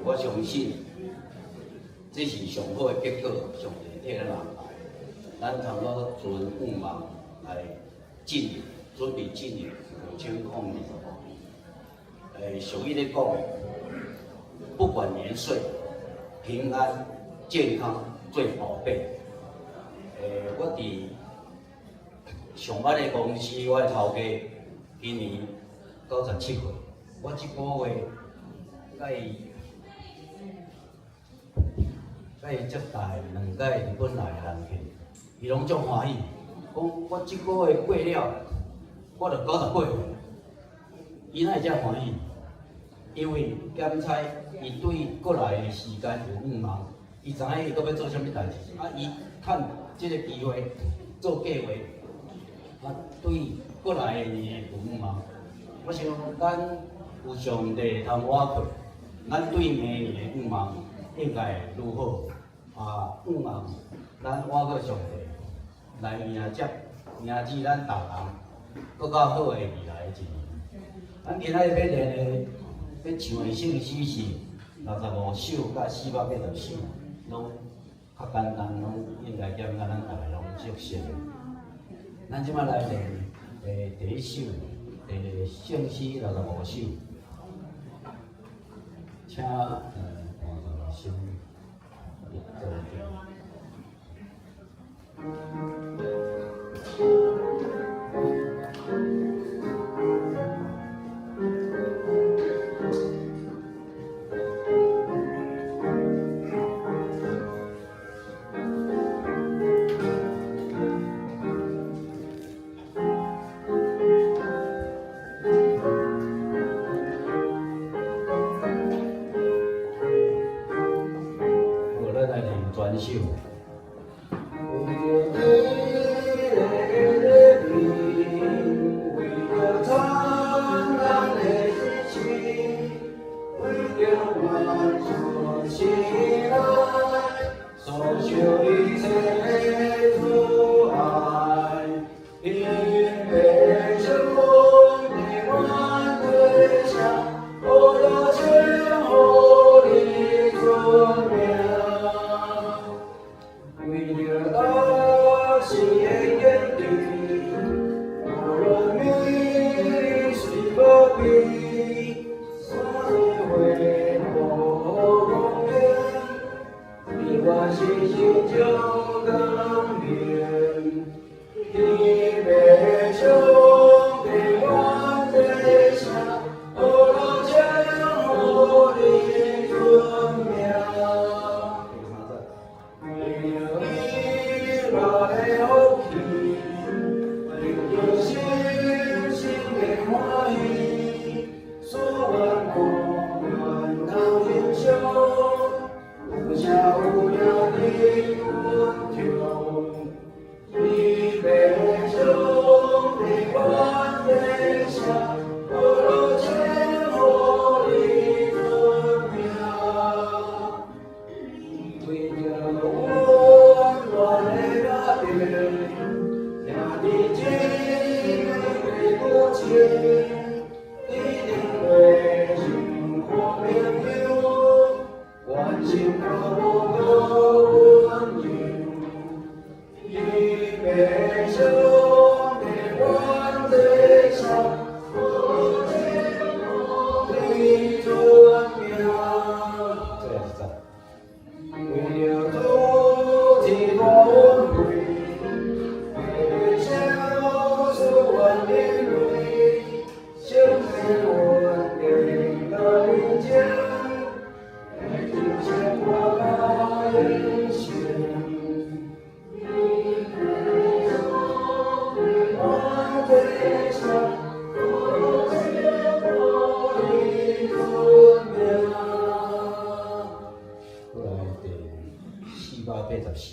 我相信這是上好的結果，上帝替咱安排。咱差不多存願望來進入，準備進入2025年。俗語咧講，不管年歲，平安健康最寶貝。我佇上班的公司，我的頭家今年97歲，我這個月佮伊接待兩個日本來的人客，伊攏足歡喜，講我這個月過了，我就98歲。伊哪會遮歡喜？因為檢查伊對過來的時間有願望，伊知影伊閣欲做啥物代誌，啊，伊趁這個機會做計劃，啊，對過來的年有願望。我想咱有上帝通倚靠，咱對明年的願望應該會愈好。啊，願望咱倚靠上帝來迎接迎接咱逐人閣較好的未來的一年。咱今仔日欲練的、欲唱的聖詩是65首佮480首，攏較簡單，攏應該感覺咱逐个攏熟悉的。咱這擺來練第一首，聖詩六十五首，請黃先做好，咱來練全首。為著你的名，為著燦爛的日子，為著我主心愛，所受一切阻礙，因被上帝萬對象，我都稱呼你尊名。為著大時的堅定，無論美麗雖無比，山花無光明，你我是心中光明。天的上帝萬對聲，我都稱呼你尊名。為著你我的福氣，為著深深的歡喜，所願無願通欣賞，有聲有影佇阮中。你的上帝萬對聲，我都稱呼你尊名。為著溫暖的家庭，兄弟姊妹的鼓情，一定會幸福朋友，關心我無夠溫柔。你的上帝萬對聲，我稱呼你尊名。最後一節。為著主這大恩惠，為著小事願眼淚，聖靈穩定甲寧靜，來支撐我甲人生。你的上帝萬對聲，我稱呼你尊名。過來第480首，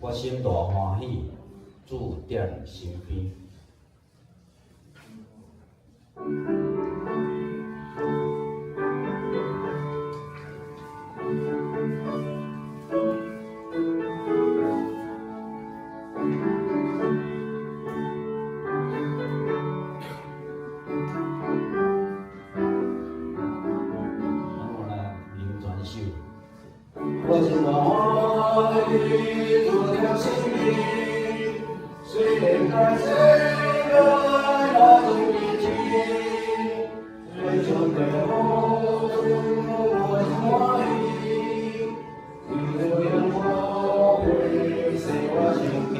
我心大歡喜，主踮身邊。來世界來做見證，最終的好處我真歡喜，為了讓我會洗我身軀。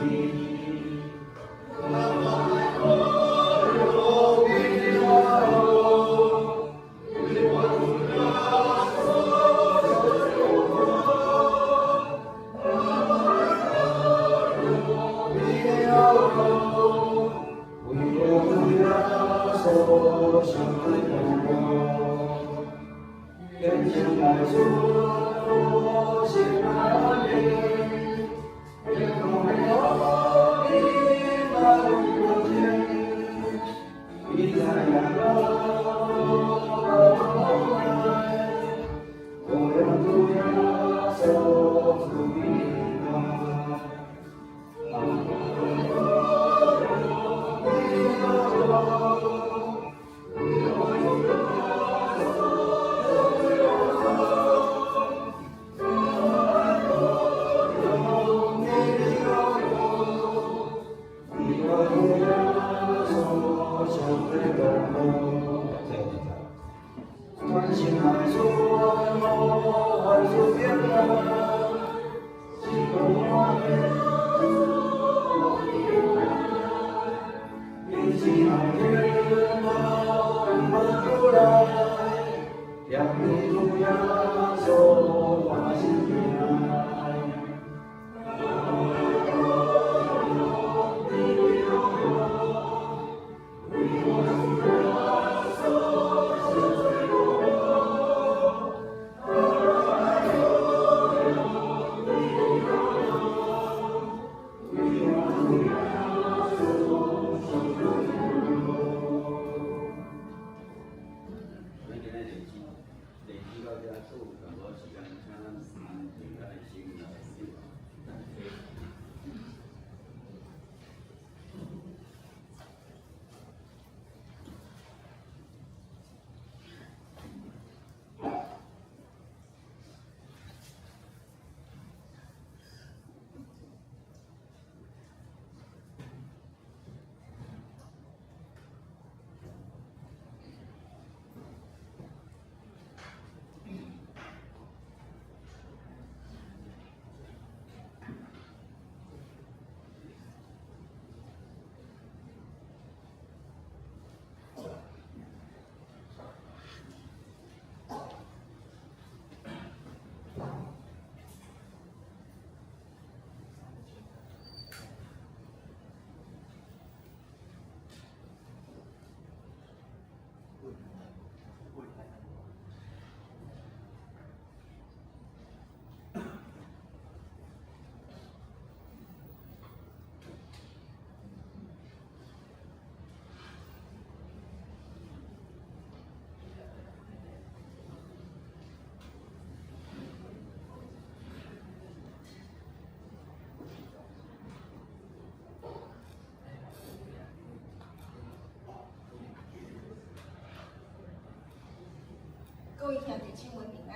各位兄弟姊妹平安，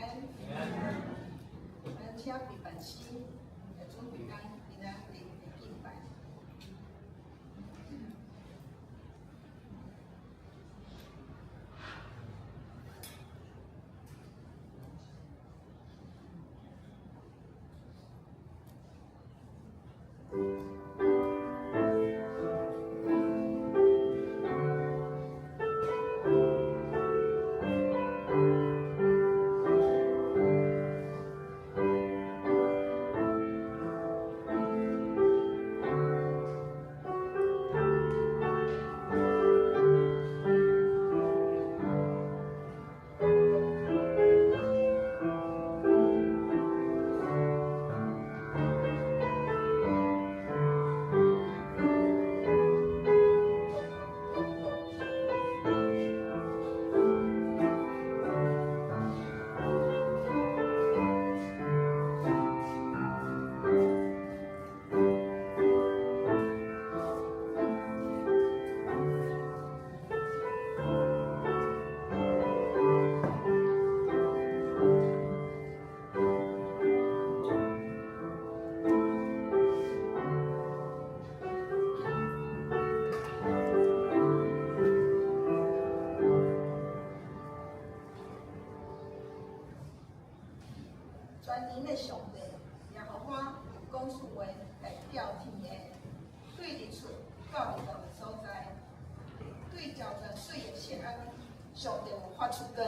咱請禮拜四來準備咱今仔日的敬拜。的上帝耶和華用講說話來叫天的，對日出到日落的所在，對澆泉水的錫安，上帝有發出光。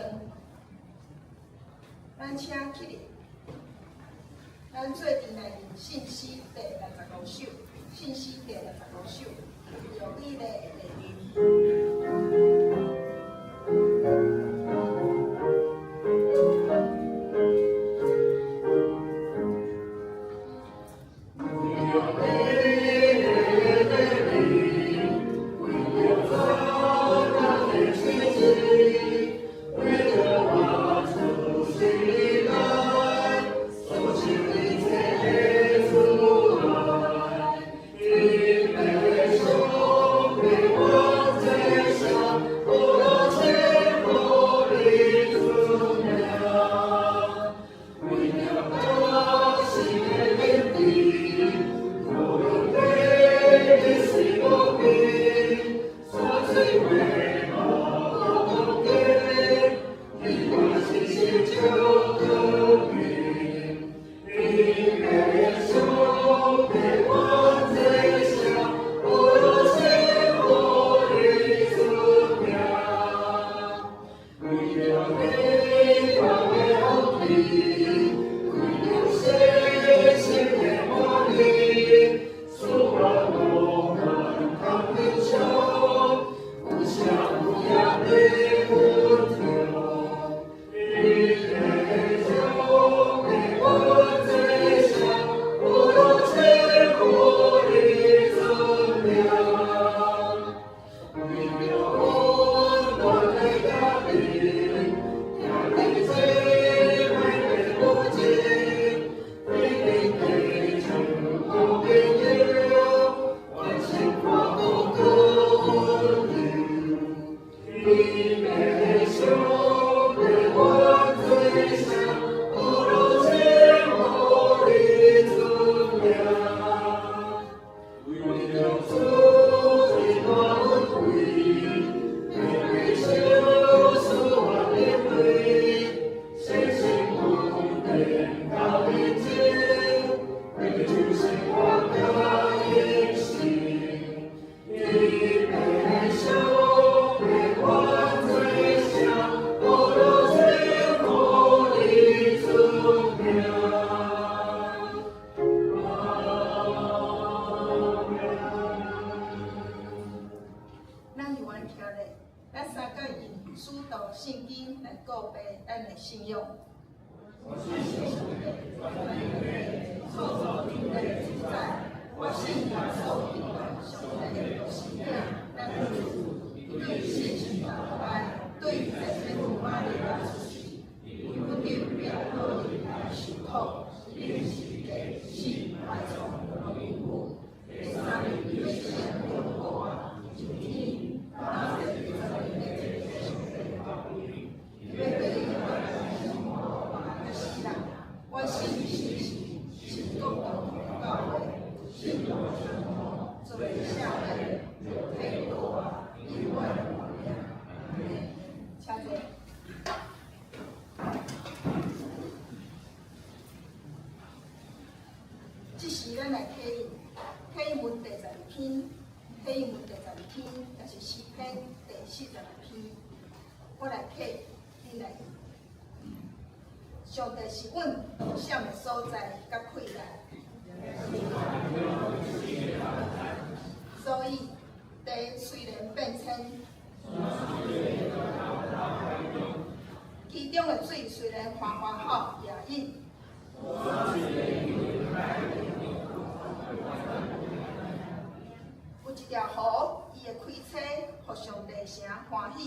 咱請起立，咱做陣來念信詩第65首，信詩第65首，為著美麗的黎明。咱猶原徛咧，咱三個用使徒信經來告白咱的信仰。我信上帝，全能的創造天地的主宰，我信耶穌基督，上帝的獨生子，咱的主，伊對聖神大愛，對聖母瑪利亞出世，伊本於庇拉多來受苦，釘十字架死埋葬落陰府，第三日對死人中復活，上天，拿世上帝的寶位，伊欲轉來審判活人佮死人。我信聖神，是國度教會，聖徒相通，罪赦免，肉體復活，永遠活命。請坐。這時咱來體認，體認文第12篇，體認文第12篇，也是詩篇第46篇。我來體，恁來認。上帝是阮躲閃的所在，佮氣力。所以地雖然變遷，其中的水雖然嘩嘩吼搖湧。有一條河，伊會開車，予上帝城歡喜。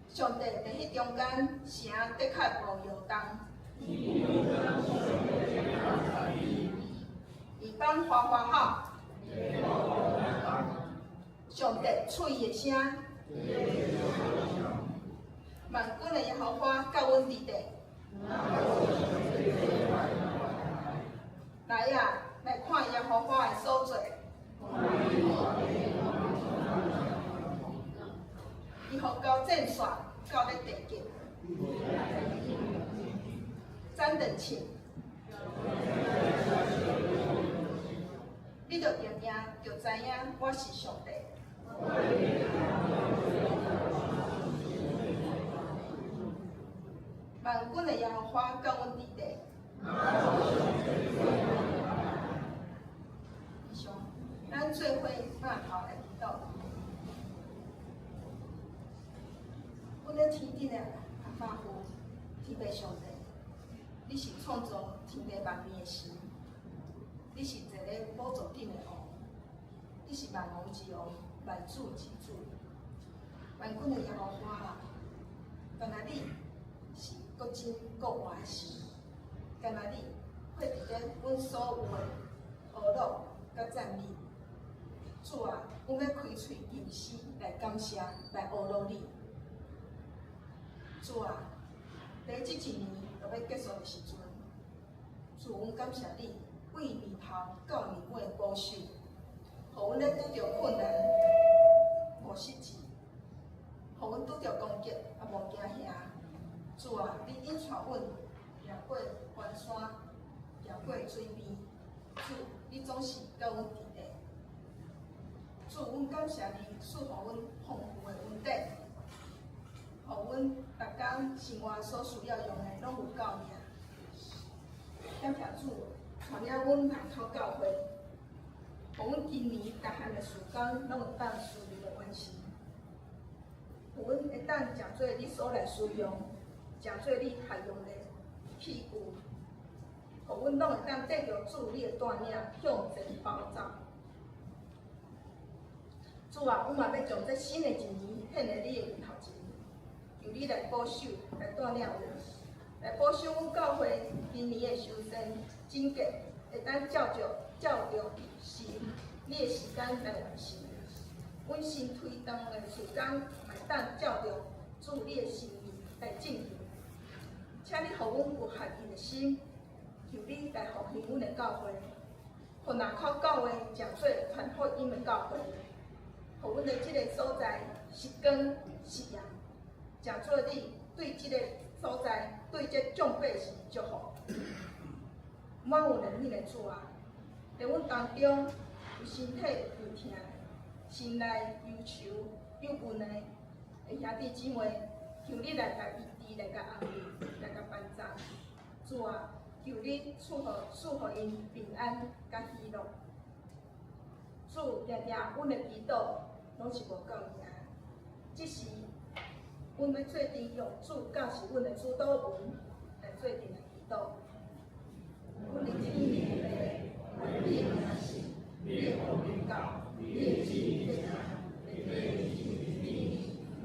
上帝佇彼中間，城的確無搖動。異邦嘩嘩吼，上帝喙的聲。萬軍的耶和華佮阮佇佇。來啊，來看耶和華的所做。伊予交戰線到咧地極。斬斷銃，你著定定著知影我是上帝。萬軍的耶和華佮阮佇咧。以上，咱做伙擘頭來祈禱。阮咧天頂的阿爸父，天父上帝，你是創造天地萬物的神，你是坐咧寶座頂的王，你是萬王之王，萬主之主。萬軍的耶和華啊，干焦你是閣真閣活的神，干焦你配得咧阮所有的呵咾佮讚美。主啊，阮欲開喙吟詩來感謝，來呵咾你。主啊，佇這一年就欲結束的時陣，主，阮感謝你，對年頭到年尾的保守，予阮咧拄著困難無失志，予阮拄著攻擊也無驚嚇。主啊，你引帶阮行過關山，行過水邊，主，你總是佮阮佇咧。主，阮感謝你賜予阮豐富的恩典，予阮逐工生活所需要用的攏有夠爾。感謝主，帶領阮來到教會，予阮今年逐項的事工攏會當順利的完成，予阮會當誠做你所來使用，誠做你合用的器具，予阮攏會當得著主你的帶領向前奔走。主啊，阮嘛欲將這新的一年獻佇你的面頭前，求你來保守，來帶領阮，來保守阮教會今年的修繕整潔，會當照著神你的時間來完成。阮新推動的事工，嘛會當照著主你的心意來進行。請你予阮有合一的心，求你來復興阮的教會，予林口教會誠做傳福音的教會，予阮的這个所在是光是鹽，誠做你對這个所在，對這眾百姓祝福。滿有憐憫的主啊，佇阮當中有身體有疼、心內憂愁有問的兄弟姊妹，求你來共醫治，來共安慰，來共幫助。主啊，求你賜予𪜶平安佮喜樂。主，定定阮的祈禱攏是無夠爾，這時阮欲做陣用主教示阮的主禱文來做陣來祈禱。阮的天父，願你的名聖，你的國臨到，你的旨意行，佇地親像佇天。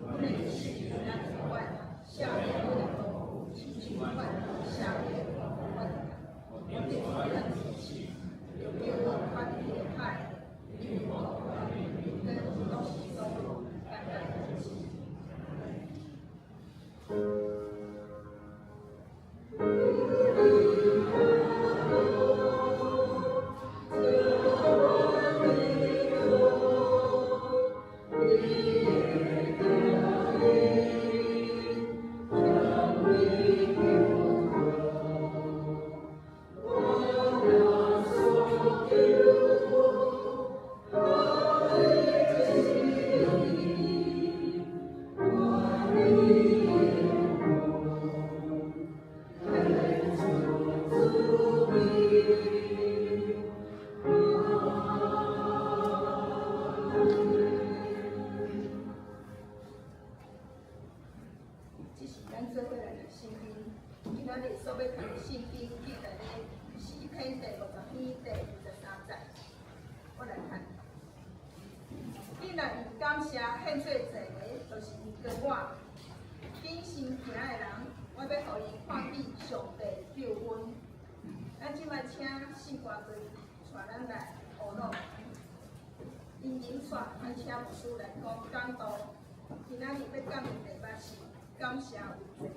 阮的一食予咱今晚，赦免阮的過誤，親像阮赦免阮的人。免帶咱入試，著救阮脫離彼个歹的，因為國、權柄、攏是所有，代代如此。這是咱做伙來讀聖經，今仔日所欲讀的聖經記載佇詩篇第50篇第23節。我來看，你若用感謝獻做祭的，就是用膏抹。謹慎行的人，我欲予伊看見上帝救恩。咱這擺請聖歌隊帶咱來呵咾，因引煞咱請牧師來講講道。今仔日欲講的題目是感謝為祭。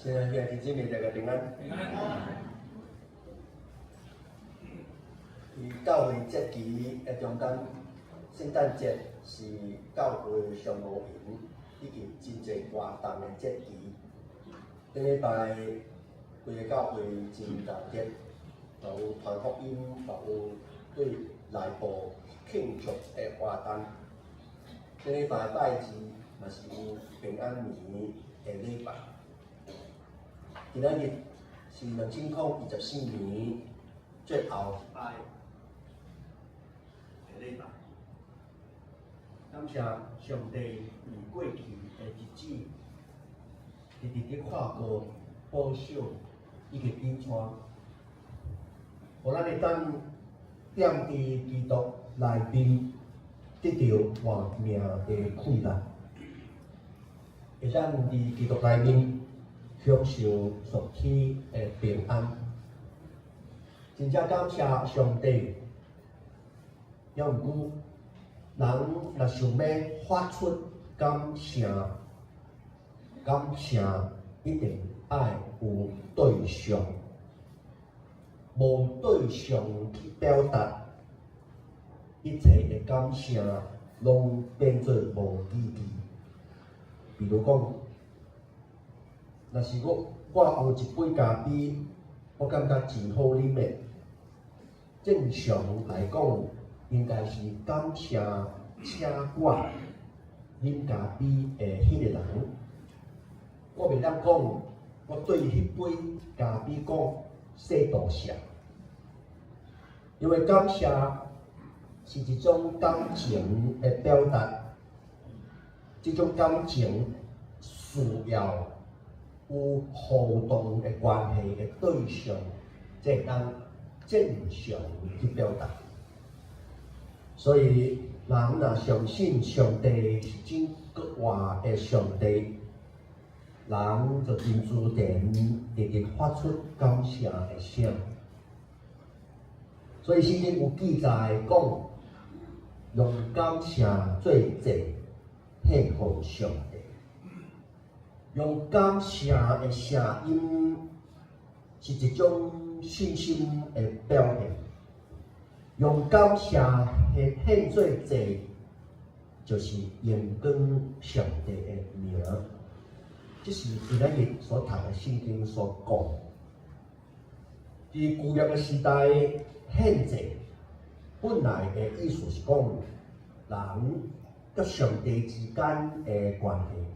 親愛兄弟姊妹，大家平安。平安。佇教會節期的中間，聖誕節是教會上無閒以及真濟活動的節期。頂禮拜規个教會真熱鬧，有傳福音，嘛有對內部慶祝的活動。頂禮拜拜二嘛是有平安暝的禮拜。今仔日是2024年最後一擺的禮拜。感謝上帝佇過去的日子，直直咧看顧、保守以及引帶，予咱會當踮佇基督內面得著活命的氣力，會當佇基督內面享受屬天的平安。真正感謝上帝，猶毋過人若想欲發出感謝，感謝一定愛有對象。無對象去表達，一切的感謝攏變做無意義。比如講，若是我有一杯咖啡，我感覺真好啉的。正常來講，應該是感謝請我啉咖啡的彼個人。我袂當講，我對彼杯咖啡講說多謝，因為感謝是一種感情的表達，這種感情需要有互動的關係的對象，才會當正常去表達。所以，人若相信上帝是真閣活的上帝，人就真自然直直發出感謝的聲。所以聖經有記載講，用感謝做祭獻予上帝，用感謝的聲音是一種信心的表現。用感謝獻做祭，就是榮光上帝的名。這是今仔日所讀的聖經所講。佇舊約的時代，獻祭本來的意思是講人佮上帝之間的關係，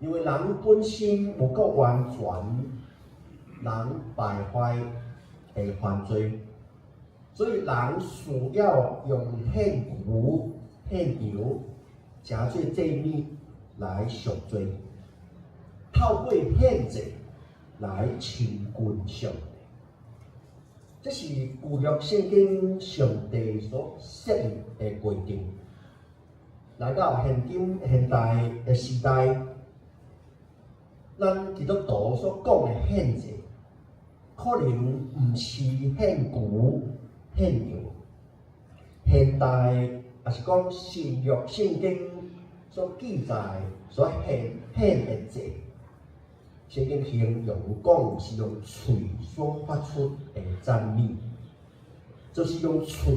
因為人本身無夠完全，人敗壞會犯罪，所以人需要用獻牛、獻羊，成做祭物來贖罪，透過獻祭來親近上帝。這是舊約聖經上帝所設立的規定。來到現今現代的時代，咱基督徒所講的獻祭，可能毋是獻牛、獻羊。現代也是講新約聖經所記載所獻的祭，聖經形容講是用喙所發出的讚美，就是用喙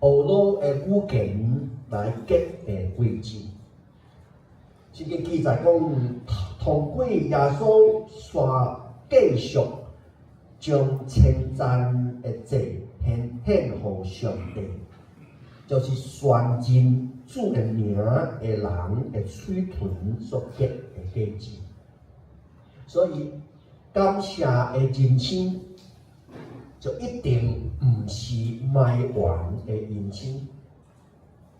學老的語言來結的果子。聖經記載講，通過耶穌煞繼續將稱讚的祭獻予上帝，就是宣認主的名的人的喙唇所結的果子。所以感謝的人生，就一定毋是埋怨的人生。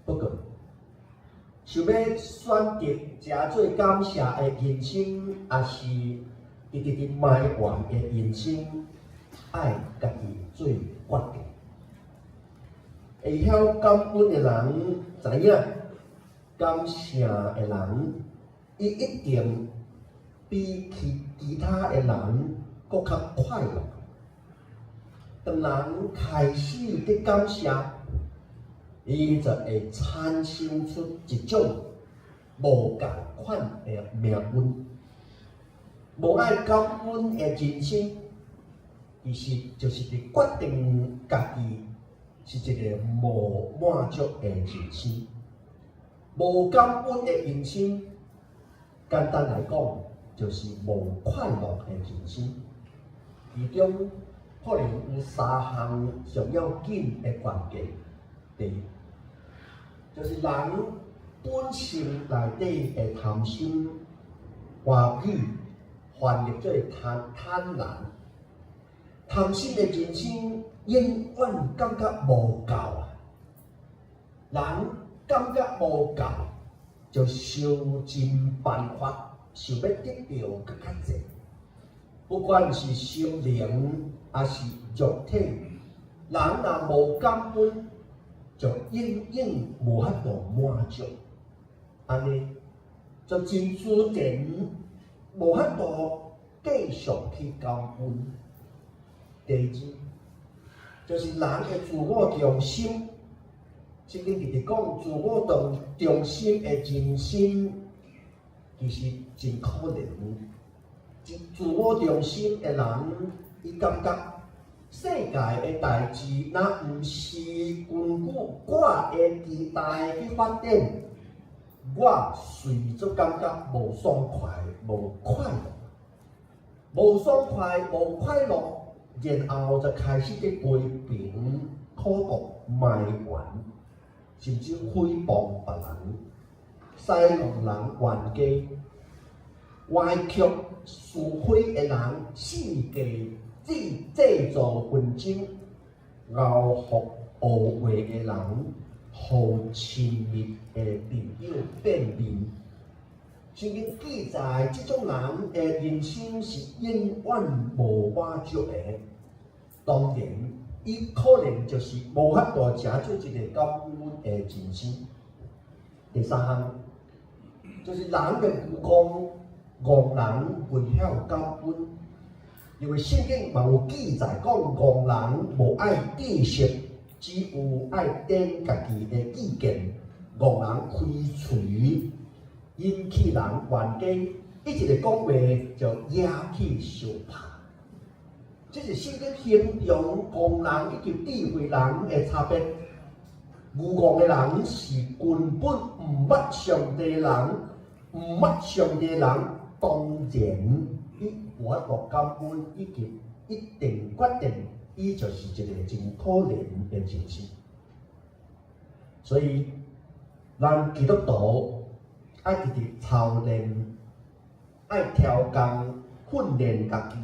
不過，想欲選擇誠做感謝的人生，抑是直直佇埋怨的人生，愛家己做決定。會曉感恩的人知影，感謝的人，伊一定比起其他的人閣較快樂。當人開始佇感謝，伊就會產生出一種無仝款的命運。無愛感恩的人生，其實就是佇決定家己是一個無滿足的人生。無感恩的人生，簡單來講，就是無快樂的人生。其中可能有三項上要緊的關鍵。第一，就是人本性內底的貪心，華語翻譯做貪婪。貪心的人生永遠感覺無夠啊！人感覺無夠，就想盡辦法想欲得著閣較濟。不管是心靈抑是肉體，人若無感恩，就永遠無法度滿足。按呢，就真自然無法度繼續去感恩。第二，就是人的自我中心。聖經直直講，自我中心的人生，其實真可憐。自我中心的人，伊感覺世界的代誌，若毋是根據我的期待去發展，我隨做感覺無爽快、無快樂，無爽快、無快樂，然後就開始佇批評、苦毒、埋怨，甚至誹謗別人，使弄人冤家，歪曲是非的人，四界製造紛爭、熬福惡話的人，予親密的朋友變面。聖經記載，這種人的人生是永遠無滿足的。當然，伊可能就是無法度成做一個感恩的人生。第三項，就是人的愚戇，戇人袂曉感恩，因為聖經嘛有記載講，戇人無愛知識，只有愛踮家己的意見。戇人開喙，引起人冤家，伊一个講話就惹起相拍。這是聖經形容戇人以及智慧人的差別。愚戇的人是根本毋捌上帝的人，毋捌上帝的人，當然伊無法度感恩，以及一定決定，伊就是一個真可憐的人生。所以，咱基督徒愛直直操練，愛調工訓練家己，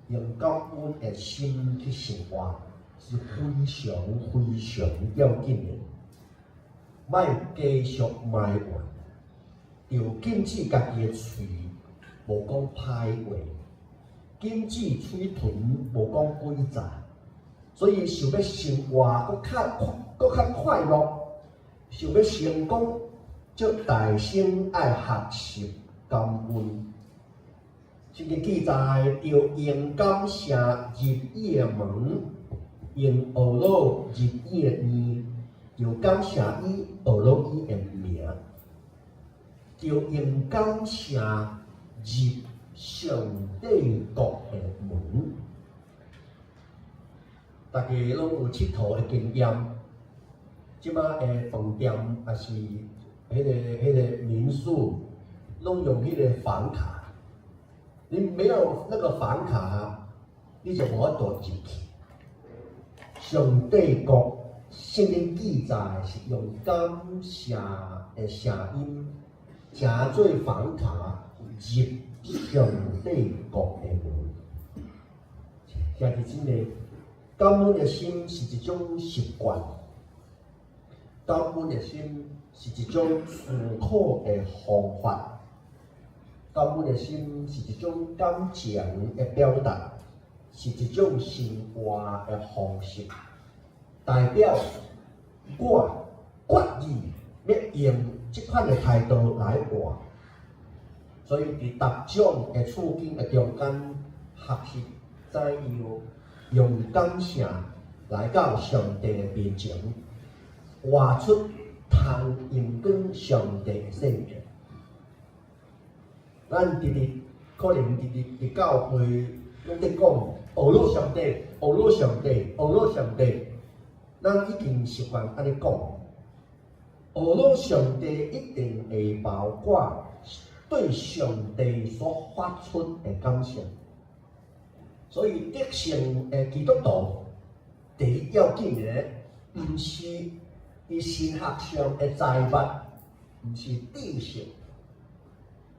用感恩的心去生活，是非常非常要緊的。莫繼續埋怨，著禁止家己的喙，無講歹話，禁止喙唇無講詭詐。所以想欲生活閣較快樂，想欲成功，就大聲愛學習感恩。聖經記載，著用感謝入伊的門，用呵咾入伊的院，著感謝伊呵咾伊的名，著用感謝入上帝國的門。大家攏有𨑨迌的經驗，這馬的飯店抑是彼個民宿，攏用彼個房卡。你沒有那個房卡，你就無法度入去。上帝國聖經記載是用感謝的聲音，成做房卡入上帝國的門。兄弟姊妹，感恩的心是一種習慣，感恩的心是一種思考的方法，感恩的心是一種感情的表達，是一種生活的方式，代表我決意欲用這款的態度來活。所以佇逐種的處境的中間，學習怎樣用感謝來到上帝的面前，活出通榮光上帝的生命。咱直直可能直直佇教會攏佇講，呵咾上帝，呵咾上帝，呵咾上帝。咱已經習慣按呢講，呵咾上帝一定會包括對上帝所發出的感謝。所以得勝的基督徒，第一要緊的，毋是佇神學上的才捌，毋是知識。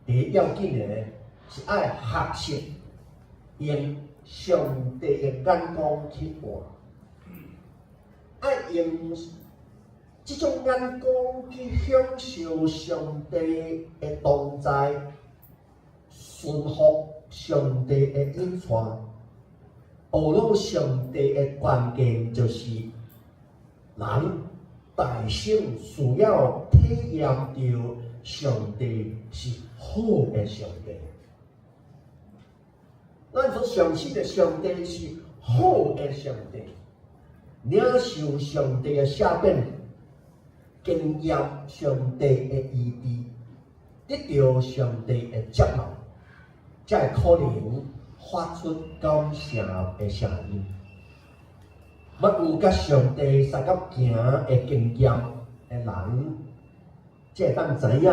第一要緊的是愛學習用上帝的眼光去活，愛用這種眼光去享受上帝的同在，順服上帝的引帶。呵咾上帝的關鍵就是人大聲需要體驗著上帝是好的上帝。咱所相信的上帝是好的上帝，領受上帝的赦免，經驗上帝的醫治，得著上帝的接納，才會可能發出感謝的聲音。捌有佮上帝相佮行的經驗的人，才會當知影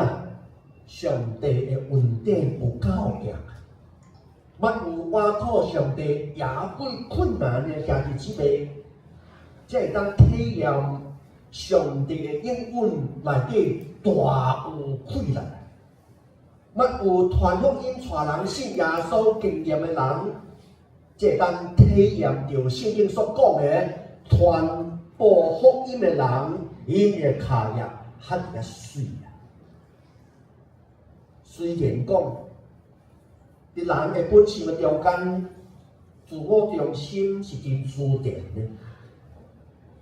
上帝的恩典有夠強。捌有倚靠上帝贏過困難的兄弟姊妹，才會當體驗上帝的應允內底大有氣力。捌有傳福音帶人信耶穌經驗的人，才會當體驗著聖經所講的傳播福音的人，𪜶的跤跡較爾媠啊。雖然講，佇人的本性的中間，自我中心是真自然的。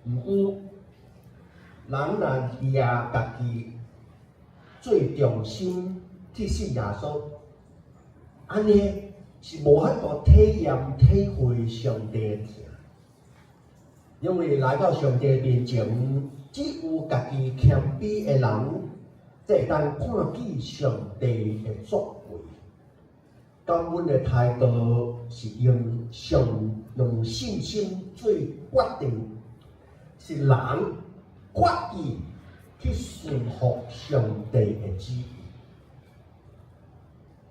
毋過，人若掠家己做中心去信耶穌，按呢是無法度體驗體會上帝的疼。因為來到上帝面前，只有家己謙卑的人，才會當看見上帝的作為。感恩的態度是用上用信心做決定，是人決意去順服上帝的旨意。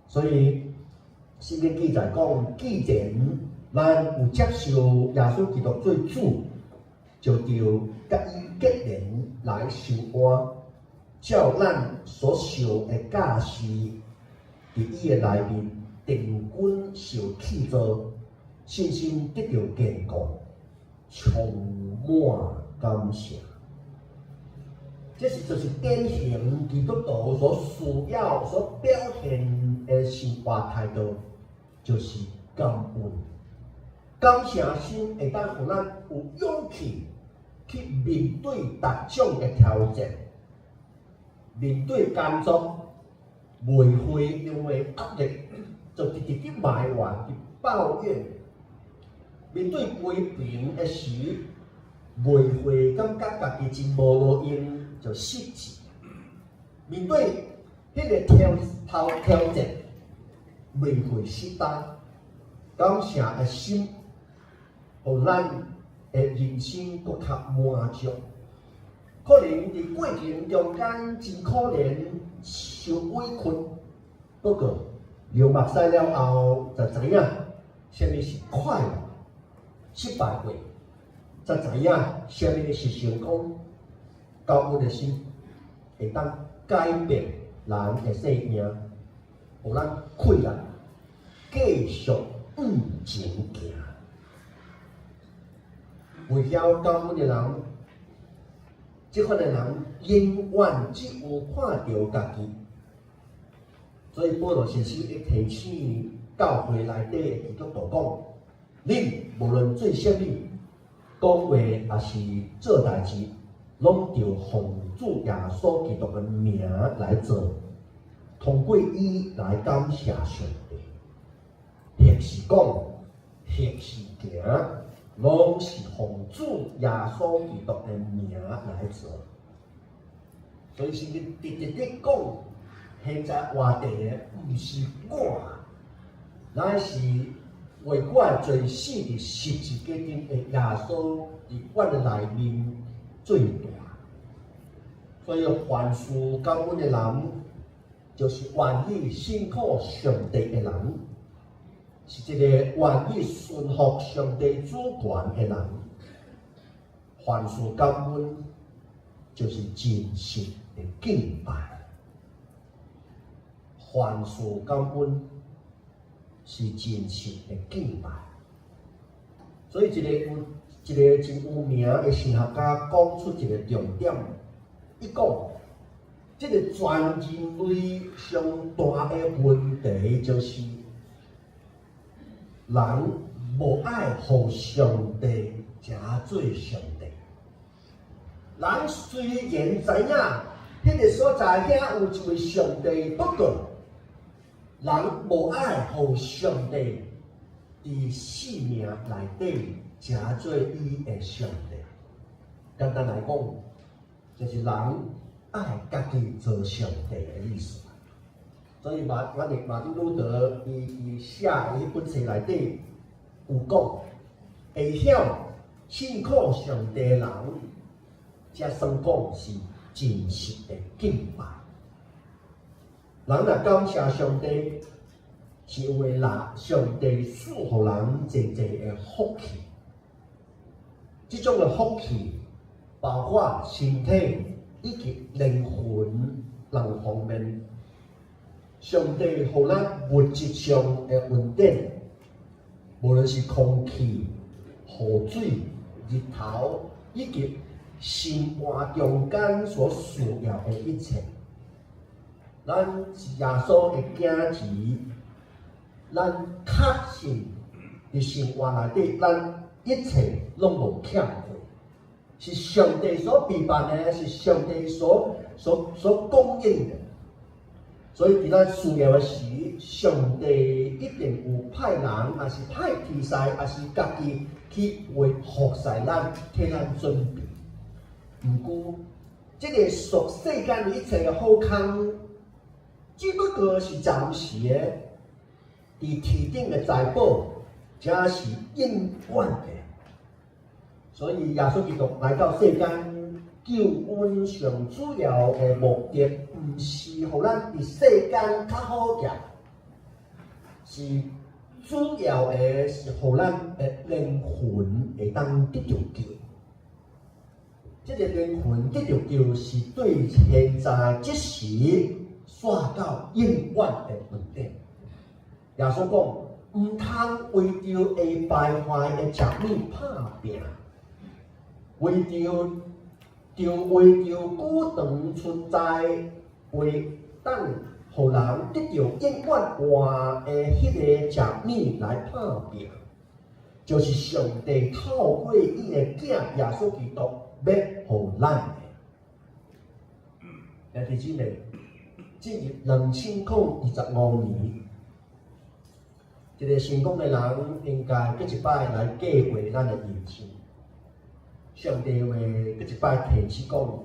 所以聖經記載講，既然咱有接受耶穌基督做主，就著佮伊結連來受換，照咱所受的教示，佇伊的內面定根受建造，信心得著堅固，充滿感謝。這是就是典型基督徒所需要、所表現的生活態度，就是感恩。感謝心會當予咱有勇氣去面對各種的挑戰，面對工作，袂會因為壓力就直直去埋怨、去抱怨；面對批評的時，袂會感覺家己真無路用就失志；面對彼個挑戰，袂會失焦。感謝的心，予咱的人生閣較滿足。可能佇過程中間真可憐受委屈，不過流目屎了後，就知影啥物是快樂；失敗過，才知影啥物是成功。感恩的心會當改變人的生命，予咱氣力繼續向前行。會曉感恩的人，這款的人永遠只有看著家己。所以保羅先生會提醒教會內底的基督徒講：恁無論做啥物，講話抑是做代誌，攏著奉主耶穌基督的名來做，通過伊來感謝上帝。或是講，或是行，攏是奉主耶穌基督的名來做。所以聖經直直咧講，現在活著的毋是我，乃是為我罪死佇十字架頂的耶穌，佇阮的內面做大。所以凡事感恩的人，就是願意信靠上帝的人，是一個願意順服上帝主權的人。凡事感恩，就是真實的敬拜。凡事感恩是真實的敬拜。所以一個真有名的神學家講出一個重點，伊講，這個全人類上大的問題就是人無愛予上帝成做上帝。人雖然知影彼個所在遐有一位上帝，不過人無愛予上帝佇生命內底成做伊的上帝。簡單來講，就是人愛家己做上帝的意思。所以馬丁路德伊寫的彼本冊內底有講，會曉信靠上帝的人，才算講是真實的敬拜。人若感謝上帝，是因為若上帝賜予人濟濟的福氣。這種的福氣包括身體以及靈魂兩方面。上帝予咱物質上的恩典，無論是空氣、雨水、日頭，以及生活中間所需要的一切，咱是耶穌的囝兒，咱確信佇生活內底，咱一切攏無欠過，是上帝所備辦的，是上帝所供應的。所以佇咱需要的時，上帝一定有派人，抑是派天使，抑是家己去為服侍咱，替咱準備。毋過，這个屬世間的一切的好康，只不過是暫時的，佇天頂的財寶，才是永遠的。所以耶穌基督來到世間救阮上主要的目的，毋是予咱佇世間較好額，是主要的是予咱的靈魂會當得著救。這个靈魂得著救，是對現在這時煞到永遠的恩典。耶穌講，毋通為著會敗壞的食物拍拚，為著久長存在，會當予人得著永遠活的彼个食物來拍拚，就是上帝透過伊的囝耶穌基督欲予咱的。兄弟姊妹，進入2025年，一个成功的人應該閣一擺來計劃咱的人生。上帝話閣一擺提醒講，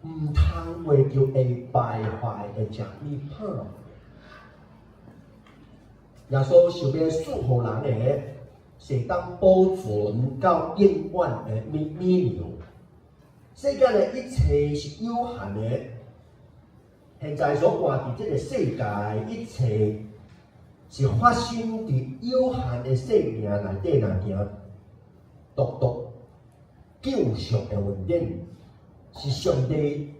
毋通為著會敗壞的食物拍拚。耶穌想欲賜予人的，是會當保存到永遠的米糧。世間的一切是有限的，現在所活佇這个世界，一切是發生佇有限的生命內底爾爾，獨獨救贖的恩典，是上帝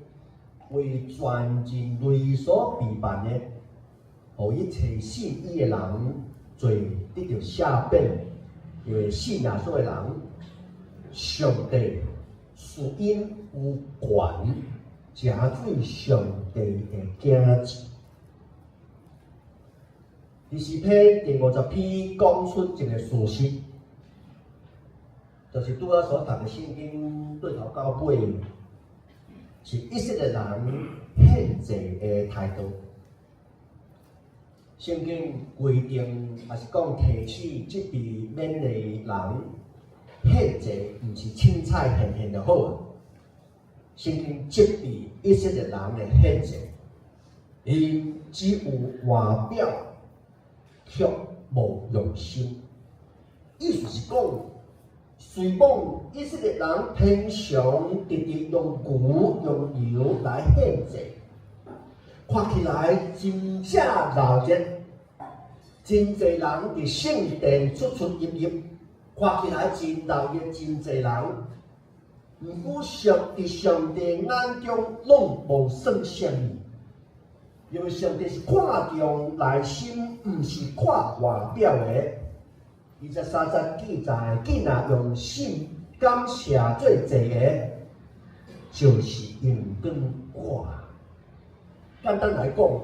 為全人類所備辦的，予一切信伊的人罪得著赦免，因為信耶穌的人，上帝賜𪜶有權，成做上帝的囝兒。佇詩篇第50篇講出一个事實，就是拄仔所讀的聖經對頭到尾，是以色列人獻祭的態度。聖經規定，抑是講提醒責備勉勵人獻祭，毋是凊彩獻獻就好。聖經責備以色列人的獻祭，𪜶只有外表，卻無用心。意思是講，雖罔以色列人平常直直用牛用羊來獻祭，看起來真正鬧熱，真濟人佇聖殿出出入入，看起來真鬧熱，真濟人。毋過佇上帝眼中攏無算啥物，因為上帝是看重內心，毋是看外表的。23節記載，囝若用心感謝做祭的，就是榮光我。簡單來講，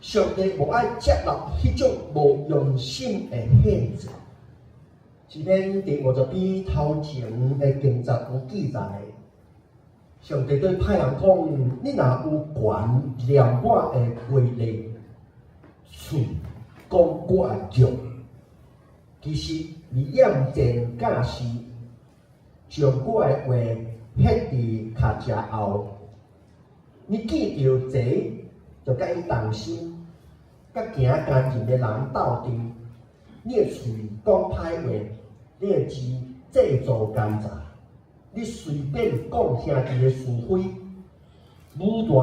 上帝無愛接納彼種無用心的獻祭。詩篇第50篇頭前的經節有記載，上帝對歹人講：你若有權念我的規例，喙講我的約，其實你厭戰教示，將我的話歇佇跤跡後，你見著賊就佮伊同心，佮行姦淫的人鬥陣，你的喙講歹話，你的錢製造奸詐，你隨便講兄弟的是非，侮辱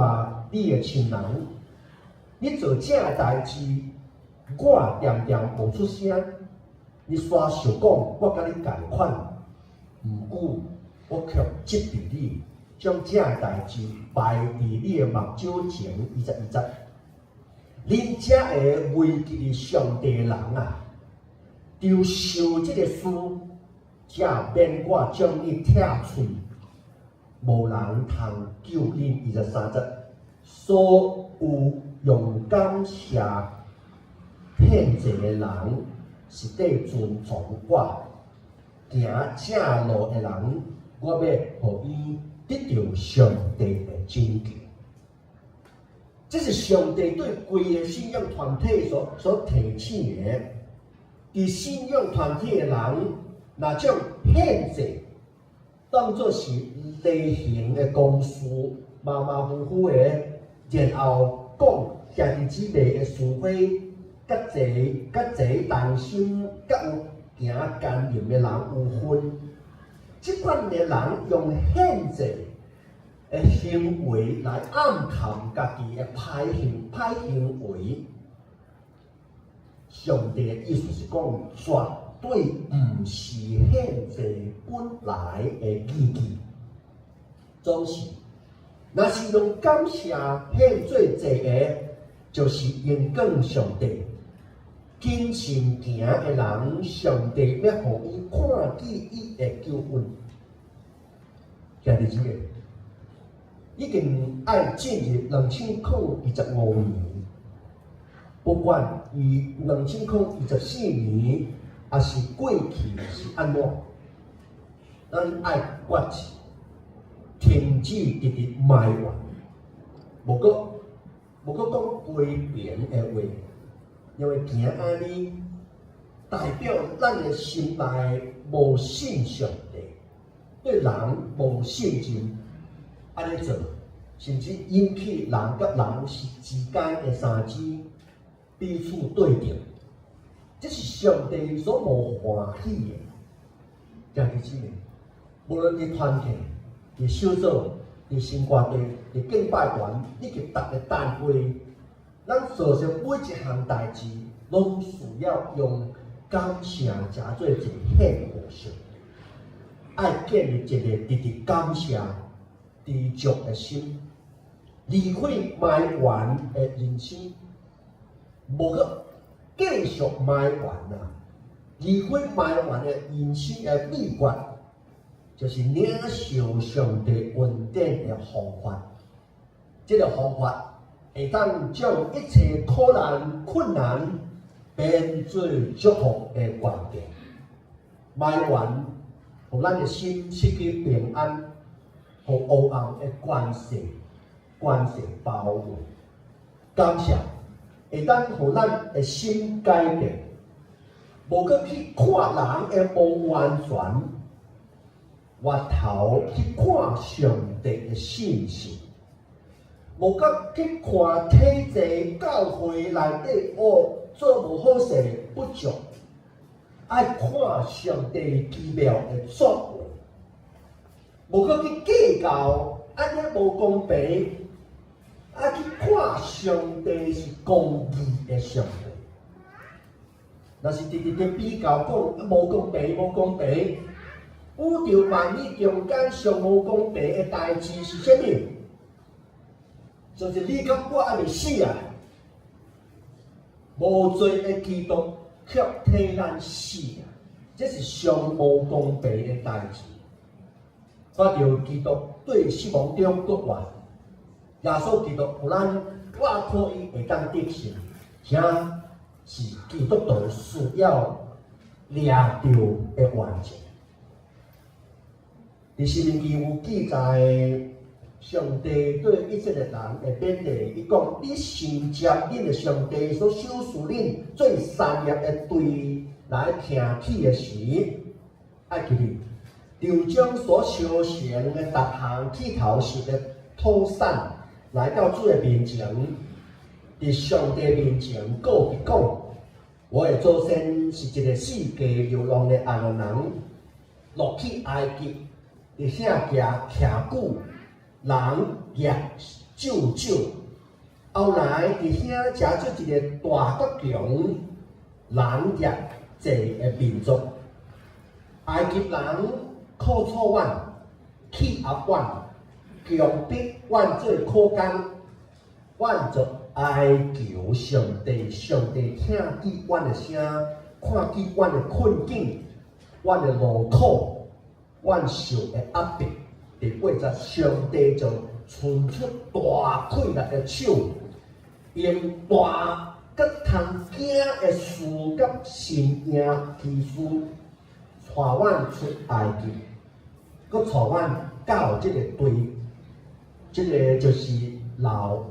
你的親人，你做這代誌，我恬恬無出聲，你煞想講我佮你仝款，毋過我卻責備你，將這代誌擺佇你的目睭前，21節。恁這个危急上帝的人啊，就受這个事，才免我將你拆喙，無人通救恁。23節，所有用感謝獻祭的人，是佇尊崇我；行正路的人，我欲予伊得著上帝的拯救。這是上帝對規个信仰團體所提醒的。佇信仰團體的人，若將獻祭當做是例行的公事，馬馬虎虎的，然後講兄弟姊妹的是非，佮濟佮濟同心，佮有行奸淫的人有份。這款的人用獻祭的行為來暗藏家己的歹行為。上帝的意思是講，絕對毋是獻祭本來的意義。總是，若是用感謝獻做祭的，就是榮光上帝。謹慎行的人，上帝欲予伊看見伊的救恩。兄弟姊妹，已經愛進入2025年，不管伊2024年，抑是過去是按怎，咱愛決志，停止直直埋怨，無閣講批評的話，因為行按呢，代表咱的心內無信上帝，對人無信任，按呢做，甚至引起人佮人是之間的三支彼此對立，這是上帝所無歡喜的。兄弟姊妹，無論佇團契、佇小組、佇生活地、佇敬拜團，以及逐个單位，咱做成每一項代誌，攏需要用感謝誠做一個獻予上帝。愛建立一个直直感謝、知足的心，離開埋怨的人生，無閣繼續埋怨啊！離開埋怨的人生的秘訣，就是領受上帝恩典的方法。這个方法會當將一切苦難、困難變做祝福的關鍵。埋怨，予咱的心失去平安，予黑暗的權勢包圍。感謝會當予咱的心改變，無閣去看人的無完全，回頭去看上帝的信實，無閣去看體制教會內底哦做無好勢不足，愛看上帝奇妙的作為，無閣去計較按呢無公平，愛去看上帝是公義的上帝。若是直直佇比較講無公平，無公平，宇宙萬物中間上無公平的代誌是啥物？就是你佮我猶未死啊！無罪的基督卻替咱死啊！這是上無公平的代誌。看著基督對死亡中復活，耶穌基督予咱倚靠伊會當得勝，遐是基督徒需要掠著的原則。佇申命記有記載，上帝對以色列人的勉勵，伊講：你承接恁的上帝所賞賜恁做產業的地來聽起的時，愛記得，就將所燒成的逐項剃頭食的土產來到主的面前，佇上帝面前告別講。我的祖先是一个四界流浪的亚蘭人，落去埃及，佇遐行徛久，人掠咒咒。後來佇遐成做一個大國強、人掠濟的民族。埃及人苦楚阮，欺壓阮，強迫阮做苦工，阮就哀求上帝，上帝聽見阮的聲，看見阮的困境，阮的勞苦，阮受的壓迫。第八節，上帝就伸出大氣力的手，用大閣通驚的事佮神蹟奇事，帶阮出埃及，閣帶阮到這個地，這個就是流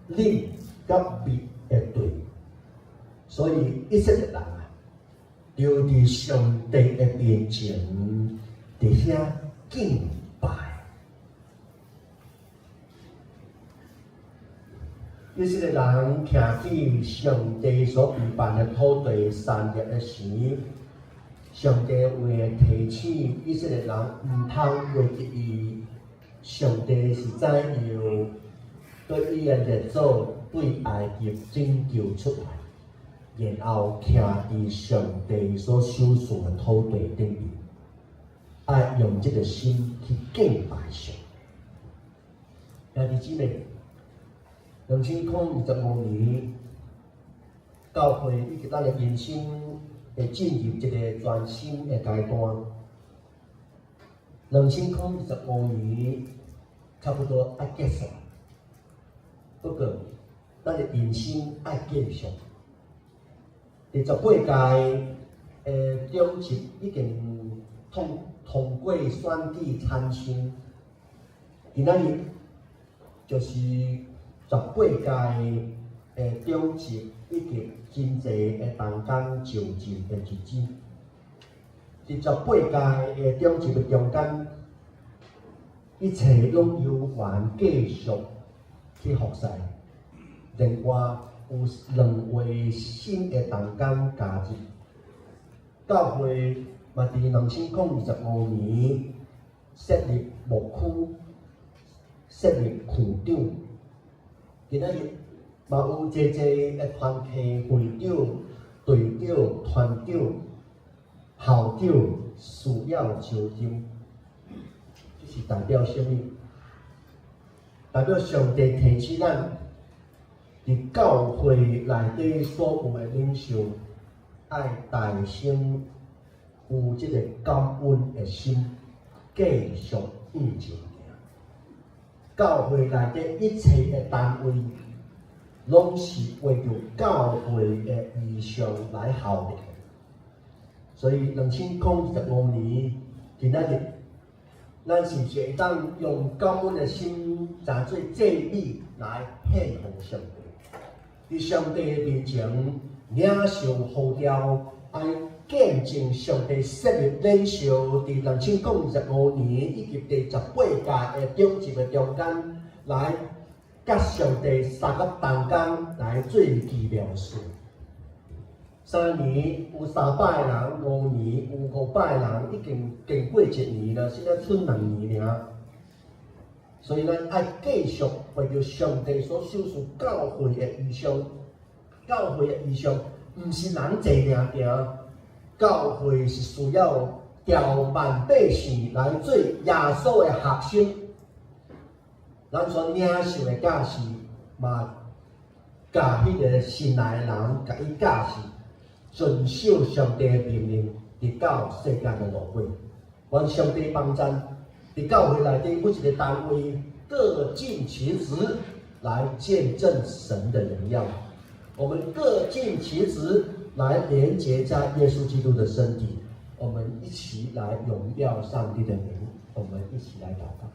奶佮蜜的地。所以以色列人啊，就佇上帝的面前，佇遐敬拜。以色列人徛佇上帝所預辦的土地產業的時，上帝話提醒以色列人毋通袂記伊，上帝是怎樣對伊的列祖對埃及拯救出來，然後徛佇上帝所賞賜的土地頂面，愛用這個心去敬拜上帝。兄弟姊妹，2025年，教會以及咱的人生會進入一個全新的階段。2025年差不多愛結束，不過咱的人生愛繼續。第十八屆的長執已經通過選舉產生，今仔日就是十八屆的長執以及真濟的同工就任的日子。佇十八屆的長執的中間，一切攏猶原繼續去服侍。另外有兩位新的同工加入，教會嘛佇2025年設立牧區，設立區長。今仔日嘛有濟濟的團契會長、隊長、團長、校長需要招任，這是代表啥物？代表上帝提醒咱，佇教會內底所有的領袖，愛大聲有這個感恩的心，繼續向前行。教會內底一切的單位，攏是為著教會的異象來效力。所以2025年今仔日，咱是毋是會當用感恩的心，當做祭禮來獻予上帝？佇上帝的面前領受呼召，愛見證上帝設立領袖，佇2025年以及第十八屆的長執的中間，來佮上帝相佮同工來做奇妙事。3年有300個人，5年有500個人，已經經過一年啦，現在賰2年爾。所以咱愛繼續為著上帝所賞賜教會的異象，教會的異象毋是人濟爾行，教會是需要調萬百姓來做耶穌的學生。咱所領受的教示，嘛教彼個新來的人，共伊教示，遵守上帝的命令，直到世界的落尾。願上帝幫贊，佇教會內底每一個單位各盡其職，來見證神的榮耀。我們各盡其職，來連結在耶穌基督的身體。我們一起來榮耀上帝的名。我們一起來禱告。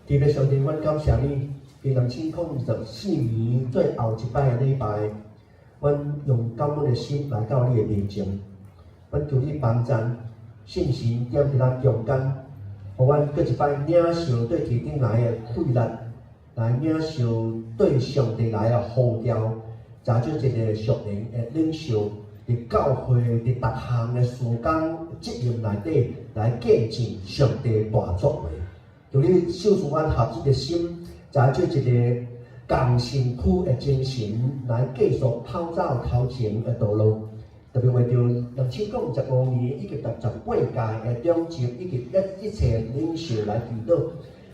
天父上帝，阮感謝你，佇2024年最後一擺的禮拜，阮用感恩的心來到你的面前，阮求你幫贊，聖神踮佇咱中間，予阮閣一擺領受對天頂來的氣力，來領受對上帝來的呼召，成做一个屬靈的領袖，佇教會佇逐項的事工責任內底來見證上帝大作為。求你賞賜阮合一的心，成做一個仝身軀的精神來繼續跑走頭前的道路。特別為著2015年以及第18屆的長執以及一切領袖來祈禱，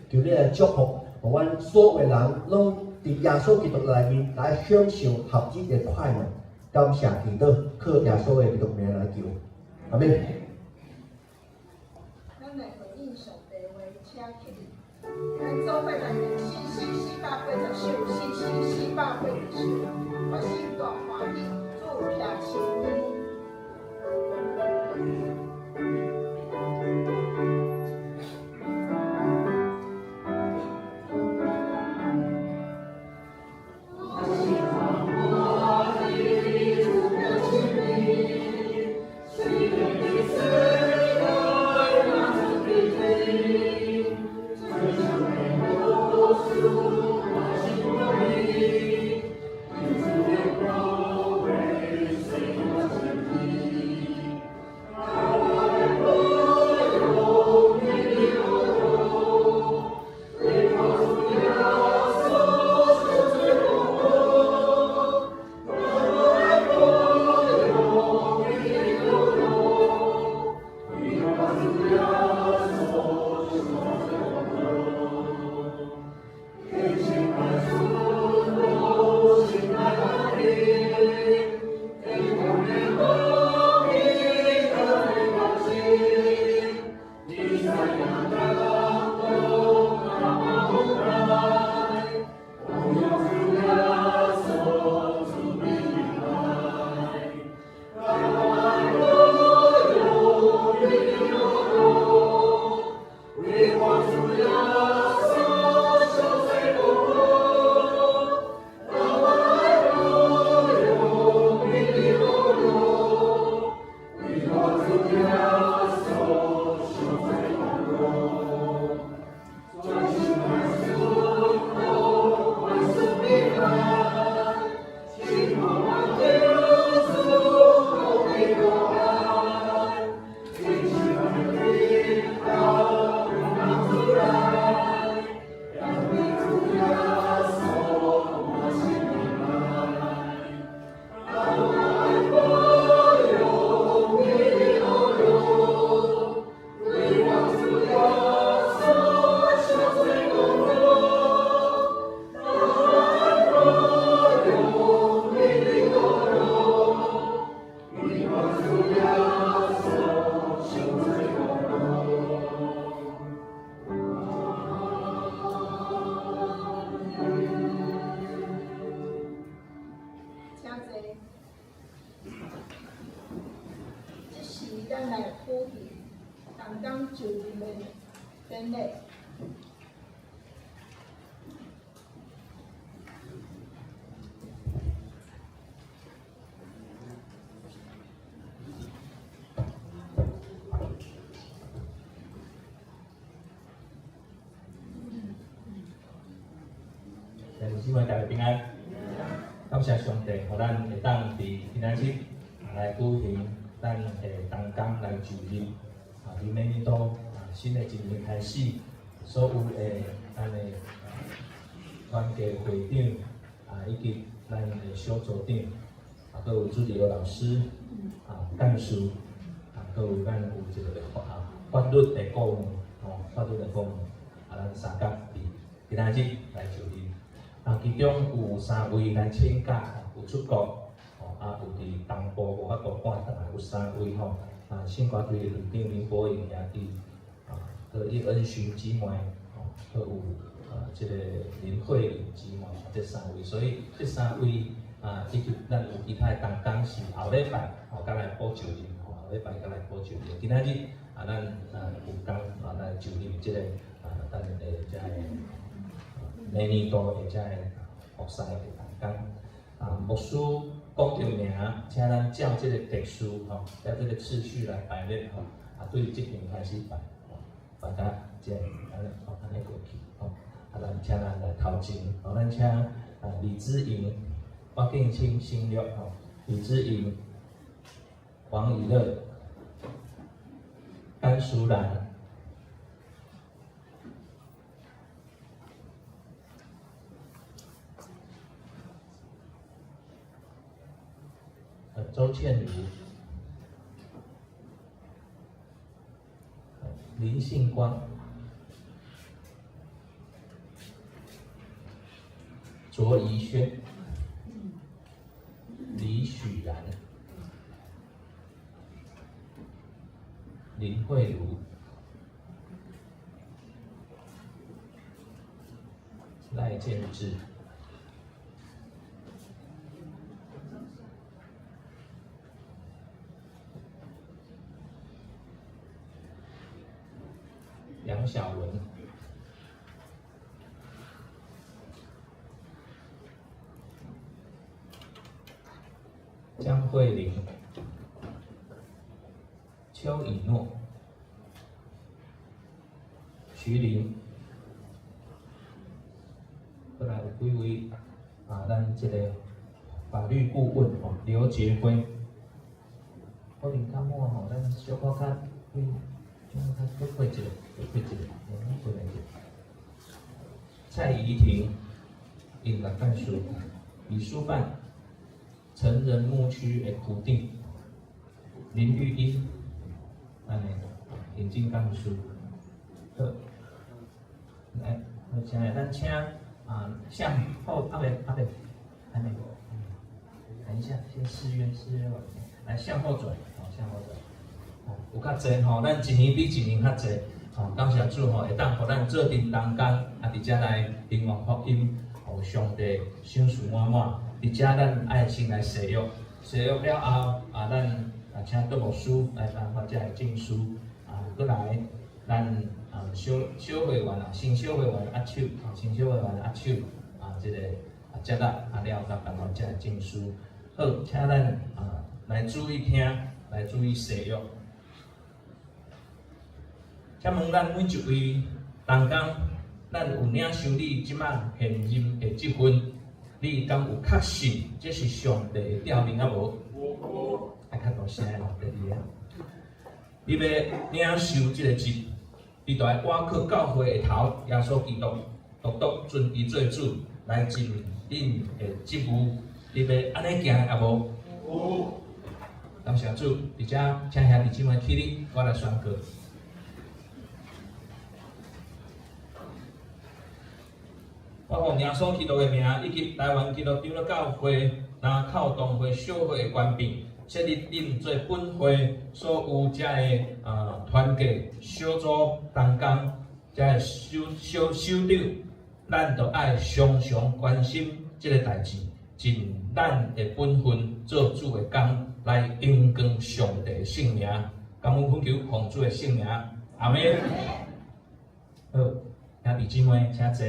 求你來祝福，予阮所有人攏佇耶穌基督內面來享受合一的快樂。感謝祈禱，靠耶穌的基督名來求，阿們。咱來回應上帝話，請起立。咱做伙來念詩詩480首，詩詩480首。我心大歡喜，主徛身邊。請坐。這時，咱來舉行同工就任的典禮。兄弟姊妹，大家平安。感謝上帝，予咱會當佇今仔日來舉行咱的同工來就任。佇明年度新的一年開始，所有的咱的團契會長以及咱的小組長，閣有主任老師、幹事，閣有咱有一個法律的顧問，法律的顧問，咱三甲佇今仔日來就任。其中有三位來請假，有出國，有佇東部無法度趕轉來，有三位吼，聖歌隊的隊長林國穎兄弟，閣葉恩勳姊妹，閣有這個林慧玲姊妹，這三位，所以這三位以及咱有其他的同工是後禮拜才來補就任，後禮拜才來補就任。今仔日咱有工來就任這個咱的這个明年度的這个服侍的同工。牧師講著名，請咱照這個秩序吼，照這個次序來排列吼。對這邊開始排，排到這按呢按呢過去吼。咱請咱來頭前，咱請李姿瑩我敬請省略吼，李志穎、王以樂、甘淑蘭、周倩如、林信光、卓怡萱、李許然、林慧茹、賴建志、楊小文、江慧玲、邱以諾、徐玲，過來有幾位啊？咱這個法律顧問吼，劉杰輝，可能較滿吼，咱小可較，小可較閣過一個，閣過一個，過來一個。蔡怡婷，音樂幹事，李書範，成人牧區的區長，林玉英，咱的行政幹事。好，來，現在咱請啊向後，阿未阿未，還沒，等一下，先試約試約完，來向後轉，好，向後轉，哦，有較濟吼，咱一年比一年較濟，吼，感謝主吼，會當予咱做陣同工，啊，佇遮來興旺福音，予上帝賞賜滿滿。佇遮咱愛先來誓約，誓約了後，啊，咱啊請杜牧師來頒發遮个證書，啊，閣來咱啊小小會員啊，新小會員握手，啊，新小會員握手，啊，這個啊接納啊了，佮頒發遮个證書。好，請咱啊來注意聽，來注意誓約。請問咱每一位同工，咱有領受你這擺現任的職分，你敢有確信這是上帝的調命啊無？有。愛較大聲哦，第二个，你欲領受這个職，你就愛倚靠教會的頭耶穌基督，獨獨尊伊做主，來盡恁的職務。你欲按呢行啊無？有。感謝主，佇遮請兄弟姊妹起立，我來宣告。我奉耶穌基督的名，以及台灣基督長老教會林口堂會小會的權柄，設立恁做本會所有遮的團契小組同工，遮的首小首長，咱都愛常常關心這个代誌，盡咱的本分做主的工，來榮光上帝的聖名。感恩懇求奉主的聖名，阿們。好，兄弟姊妹，請坐。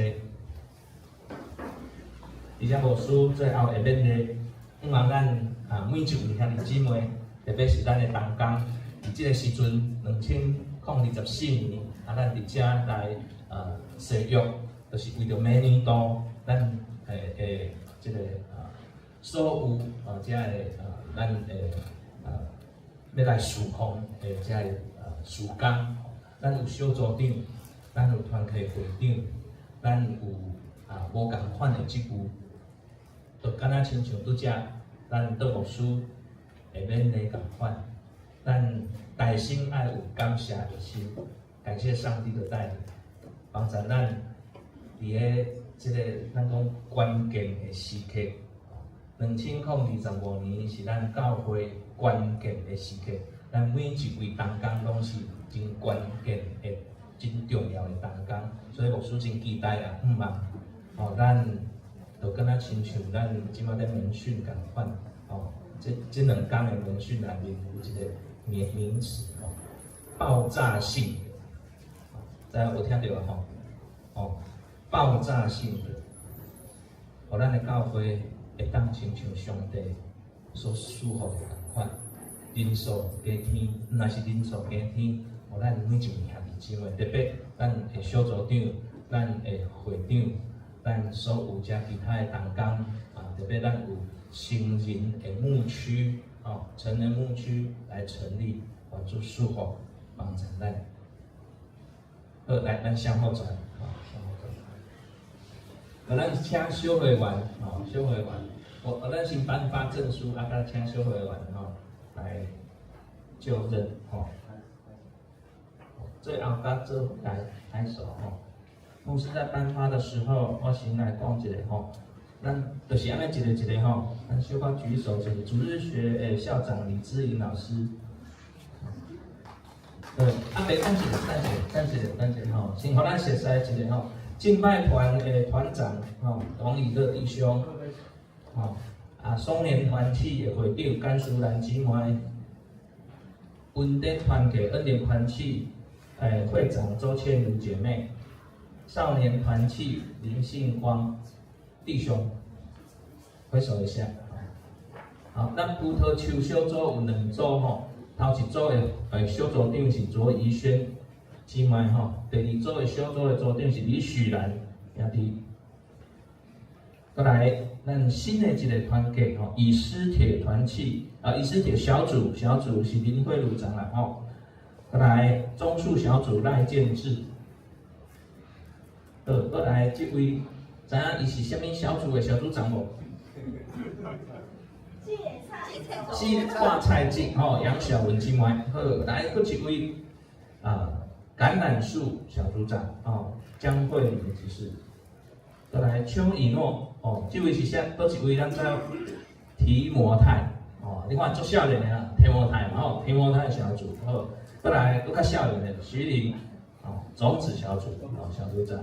而且牧師最後會勉勵，向望咱啊每一位兄弟姊妹，特別是咱的同工，佇這个時陣，2024年，啊，咱佇遮來誓約，就是為著明年度咱會這个啊所有啊遮个啊咱的啊欲來侍奉的遮个啊事工，咱有小組長，咱有團契會長，咱有啊無仝款的職務。就敢若親像拄才，咱杜牧師會勉勵仝款，咱內心愛有感謝的心，感謝上帝的帶領，幫助咱佇个這个咱講關鍵的時刻，2025年是咱教會關鍵的時刻，咱每一位同工攏是真關鍵的、真重要的同工，所以牧師真期待啊，向望，吼咱。就敢若親像咱這擺咧門訓仝款，吼，這兩工的門訓內面有一个名名詞吼，爆炸性的，知影有聽著無吼？哦，爆炸性的，予咱的教會會當親像上帝所賜予的仝款，人數加添，毋若是人數加添，予咱每一位兄弟姊妹，特別咱的小組長、咱的會長。咱所有遮其他的同工啊，特別咱有成人的牧區，吼，成人牧區來成立，願主賜福幫助咱。好，來，咱向後轉，吼，向後轉。啊，咱請小會員，吼，小會員，我咱先頒發證書，啊，閣請小會員，吼，來就任，吼。最後佮做來拍手，吼。牧師在頒發的時候，我先來講一下，吼。咱就是按呢一個一個吼，咱小可舉手一下。主日學的校長李姿穎老師，對，啊，別等一下，等一下，等一下，等一下吼，先予咱熟似一下吼。敬拜團的團長吼，董以樂弟兄，吼，啊，松年團契的會長甘淑蘭姊妹，恩典團契恩典團契會長周倩如姐妹，少年團契林信光弟兄，揮手一下。好，咱葡萄樹小組有兩組吼，頭一組的小組長是卓怡萱姊妹吼，第二組的小組的組長是李許蘭兄弟。閣來，咱新的一個團契吼，以斯帖團契啊，以斯帖小組小組是林慧茹長老吼。閣來棕樹小組賴建志。好，閣來這位，知影伊是啥物小組的小組長無？是掛菜季吼，楊小文姊妹。好，來閣一位啊，橄欖樹小組長哦，江慧玲執事。閣來邱以諾哦，這位是啥？佗一位咱知提摩太哦，你看足少年的啦，提摩太嘛吼，提摩太小組好。閣來閣較少年的徐玲哦，種子小組哦，小組長。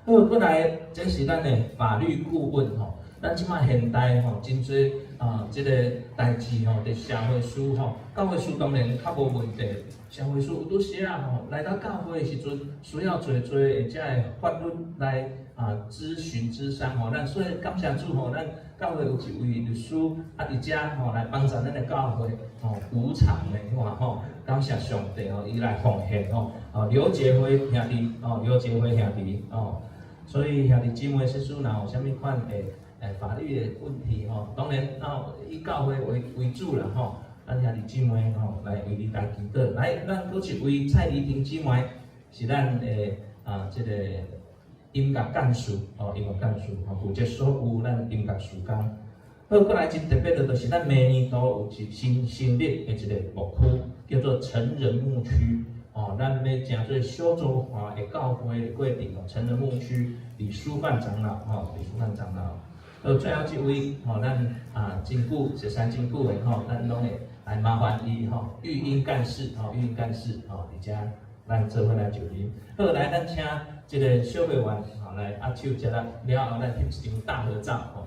好，閣來這是咱的法律顧問吼。咱這擺現代吼，真濟啊，這個代誌吼，佇社會事吼，教會事當然較無問題。社會事有拄時啊吼，來到教會的時陣，需要濟濟的這个法律來啊諮詢諮商吼。咱所以感謝主吼，咱教會有一位律師啊，佇遮吼來幫助咱的教會吼，無償的看吼，感謝上帝吼，伊來奉獻吼。哦，劉杰輝兄弟哦，劉杰輝兄弟哦，所以兄弟姊妹，說若有啥物款的法律的問題吼，當然哦以教會為主啦吼，咱兄弟姊妹吼來為你來祈禱。來，咱閣一位蔡麗婷姊妹是咱的啊這個音樂幹事吼，音樂幹事吼，負責所有咱音樂事工。好，閣來真特別的，就是咱明年度有一新成立的一個牧區，叫做成人牧區。哦，咱欲成做小組化的教會的過程哦，成人牧區李書范長老吼，李書范長老。最後這位吼，咱啊真久熟似真久的吼，咱攏會來麻煩伊吼，育嬰幹事吼，育嬰幹事吼，佇遮咱做伙來就任。好，來咱請這個小會員吼來握手，接來了後，咱翕一張大合照吼。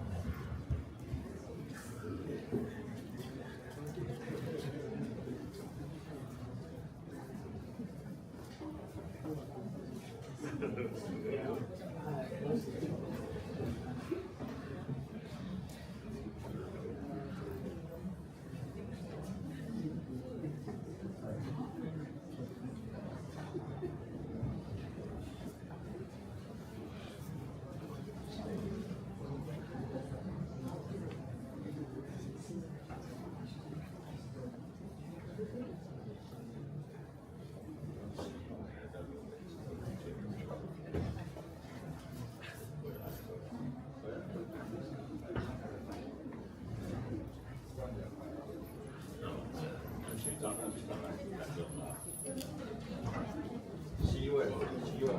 七位，七位，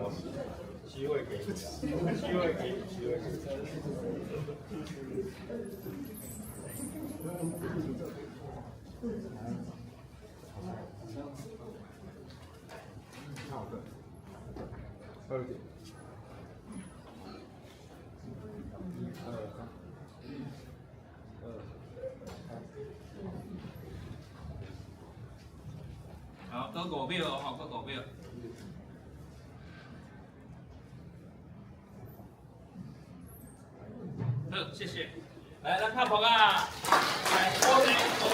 七位給你，七位給你，七位給你。好的，二點，一二三，一二三。好，閣五秒哦，閣五秒。好，謝謝。來，咱拍噗仔。來，OK，OK。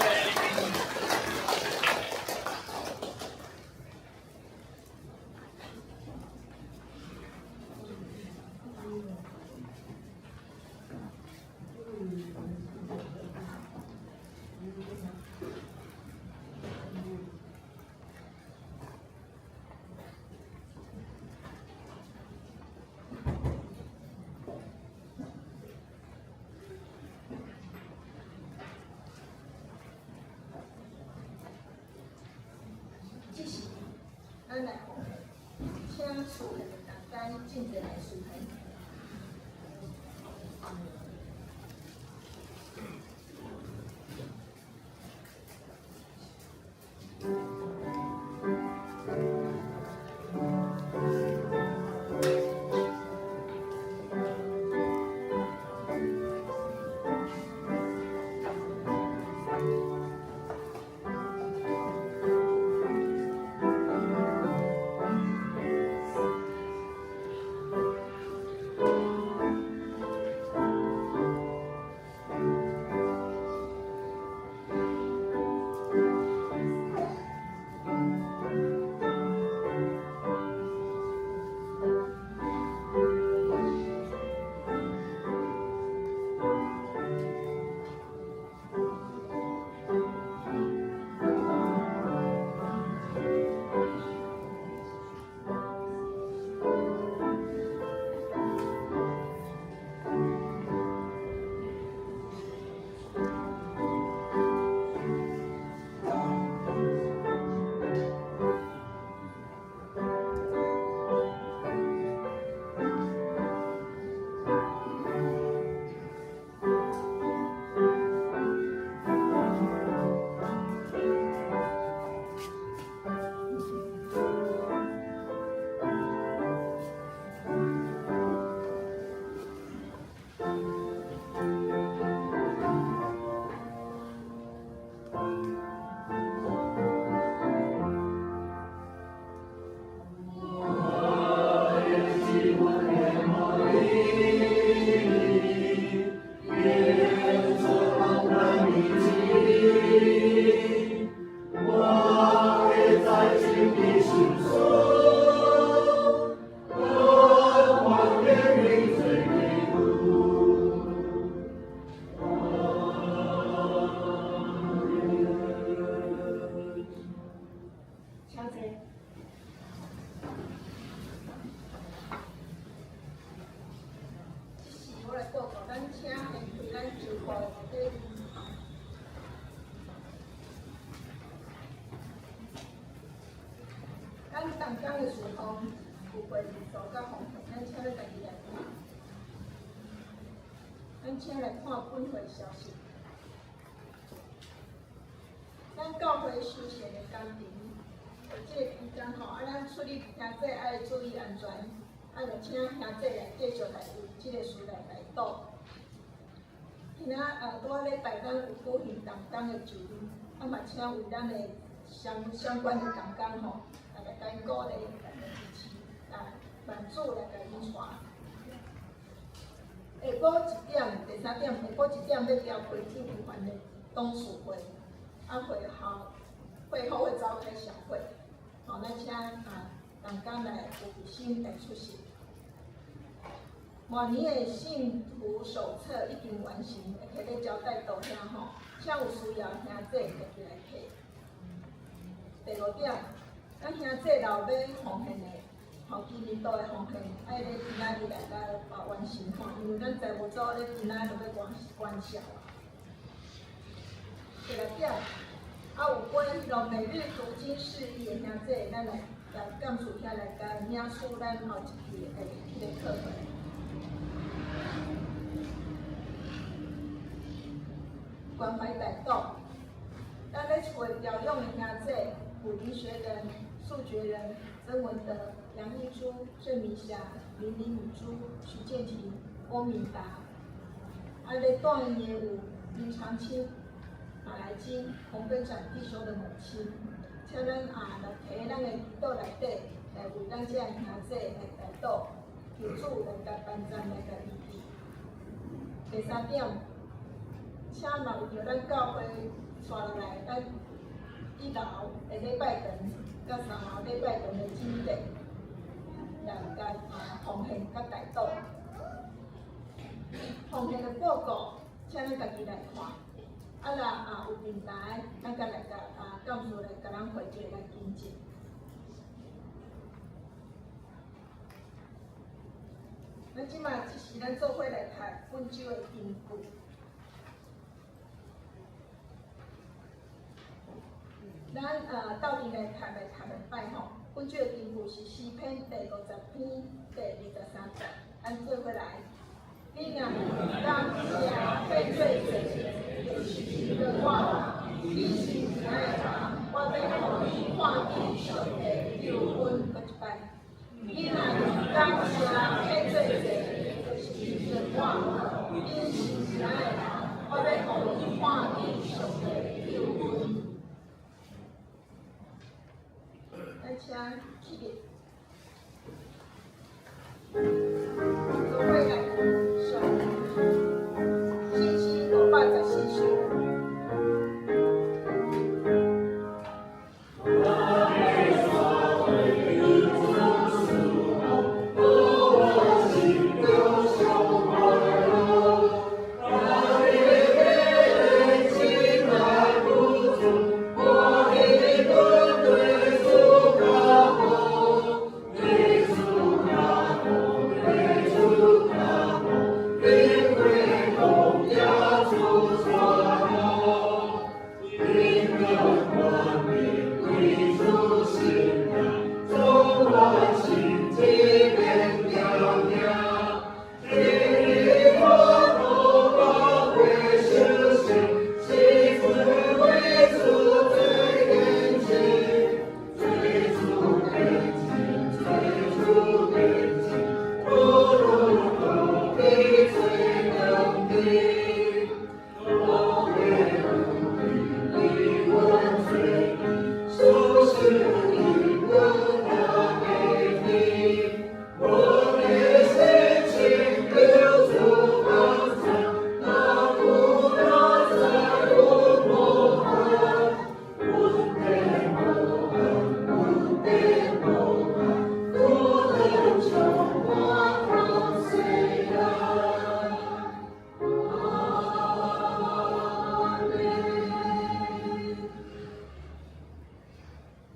真濟來隨行。請坐。這是我來報告，咱請先開咱周報的會議。咱同工的事項有關人數佮奉獻，咱請恁家己來看。咱請來看本會消息。咱教會修繕的工程，佇這个期間吼，咱出入兄弟愛注意安全，就請兄弟來繼續來為這个事來代禱。今仔拄仔禮拜咱有舉行同工的聚會，嘛請為咱的相關的同工吼，來共𪜶鼓勵，來支持，來萬主來共𪜶帶。下晡1點，第三點，下晡1點欲召開主持團的董事會，會後會召開小會，吼，咱請同工來有心來出席。明年的信徒手冊已經完成，會提咧招待桌遐吼，請有需要兄弟家己來提。第五點，咱兄弟若有欲奉獻的，吼，今年度的奉獻，愛咧今仔日來共完成吼，因為咱財務組咧今仔日就欲關銷啊。第六點，有關彼個每日讀經釋義的兄弟，咱來來幹事遐來共領取咱後一期的彼個課本。關懷代禱，咱咧厝的調養的兄弟有林學仁、蘇覺仁、曾文德、楊麗珠、鄭明霞、林林女珠、徐建廷、郭敏達。咧住院的有林長青、馬來金、洪根展弟兄的母親，請咱來提咱的祈禱內底，來為咱這兄弟來代禱，求主來共幫贊，來共醫治。第三點，請嘛為著咱教會紲落來，咱一樓的禮拜堂佮三樓禮拜堂的整潔，來共奉獻佮代禱。奉獻的報告，請咱家己來看。若有平台，咱佮來共幹事來共咱匯集來跟進。咱這馬這是咱做伙來讀本周的經句。咱鬥陣來讀來讀兩擺吼。本節的經文是詩篇第50篇第23節，咱做伙來。你若感謝獻做祭，就是值得我；你是怎的人，我欲予你看見上帝救恩。閣一擺。你若感謝獻做祭，就是值得我；你是怎的人，我欲予你看見上帝救恩。咱請起立。做伙來唱信詩514首。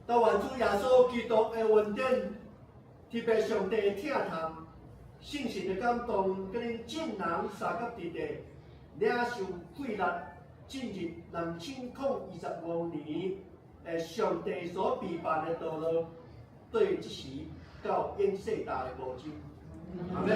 但願主耶穌基督的恩典，特別上帝的疼痛、聖神的感動，佮恁眾人相佮佇咧領受費力進入2025年的上帝所備辦的道路，對這時到永世代的無盡。阿們。